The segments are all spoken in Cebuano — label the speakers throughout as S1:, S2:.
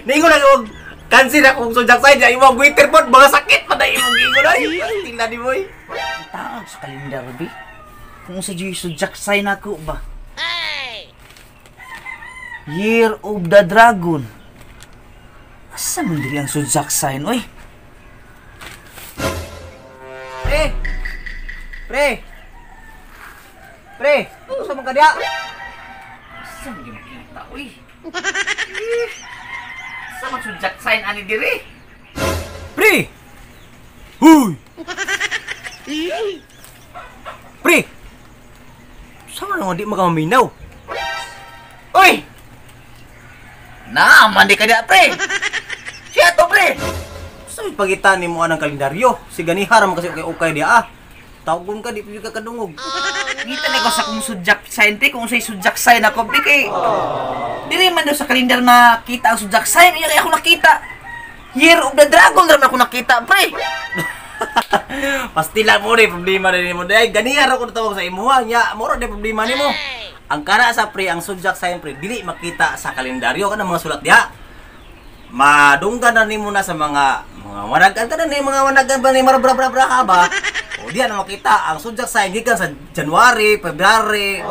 S1: Niingon lang og cancer akong zodiac sign, ya imong Twitter pod mga sakit pa na imong giingon ay. Tingnan ni boy.
S2: Taag sa kalendar bi. Kung sa jud zodiac sign ako ba? Year of the Dragon. Asa man diri ang zodiac sign oy?
S1: Pre. Pre. Pre, unsa man ka diha?
S2: Asa man di makita oy? Asa man zodiac sign ani diri?
S1: Pre. Huy. Pre. Sa man nga di makamaminaw?
S2: Oy! Naaman di ka diha pre. Siya to pre.
S1: Sa may pagita nimo anang kalendaryo? Si ganiha ra man kasi ukay-ukay diha ah. Tawgon ka di pud ka kadungog.
S2: Ngita na ko sa kung zodiac sign pre, kung unsay zodiac sign ako pre kay diri man daw sa kalendar makita ang zodiac sign, iya kay ako nakita. Year of the Dragon ra man ako nakita pre.
S1: Pastila mo rin problema rin nimo day. Ganiha ra ko natawag sa imuha nya, moro di problema nimo. Ang kana sa pre ang zodiac sign pre dili makita sa kalendaryo kana mga sulat diha. Madunggan na nimo na sa mga wanagan ka na ni mga wanagan ba ni marabra bra bra ba. O diha na makita ang zodiac sign gikan sa January, February,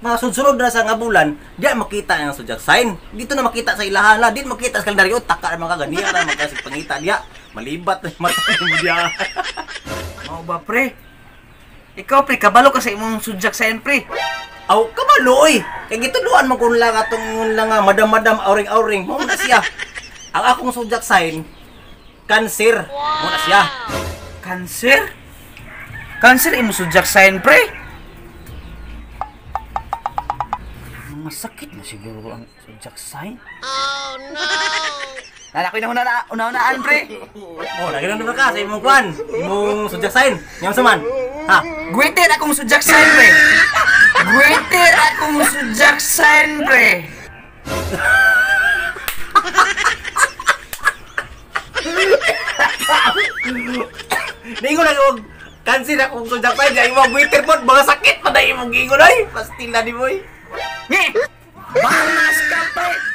S1: mga sunod na sa nga bulan, diha makita ang zodiac sign. Dito na makita sa ilahan la, di makita sa kalendaryo, taka na mga ganiha ra magkasig pangita diha. Malibat na mata nimo diha.
S2: Mao ba pre? Ikaw pre, kabalo ka sa imong zodiac sign pre.
S1: Aw, kabalo oy. Kay gituluan man kun lang atong lang nga madam-madam auring-auring, mao na siya. Ang akong zodiac sign, Cancer. Mao na siya.
S2: Cancer? Cancer imong zodiac sign pre? Mga sakit na siguro ang zodiac sign.
S3: Oh no!
S2: Nana ko una-unaan pre.
S1: Oh, lagi na ka sa imong kwan, imong zodiac sign. Ngam sa man. Ha?
S2: Gwiter akong zodiac sign pre. Gwiter akong zodiac sign pre.
S1: Niingon lang og cancer akong zodiac sign, ya imong Twitter pod mga sakit pa na imong giingon ay. Pastila ni boy.
S2: Nge! Banas ka pre.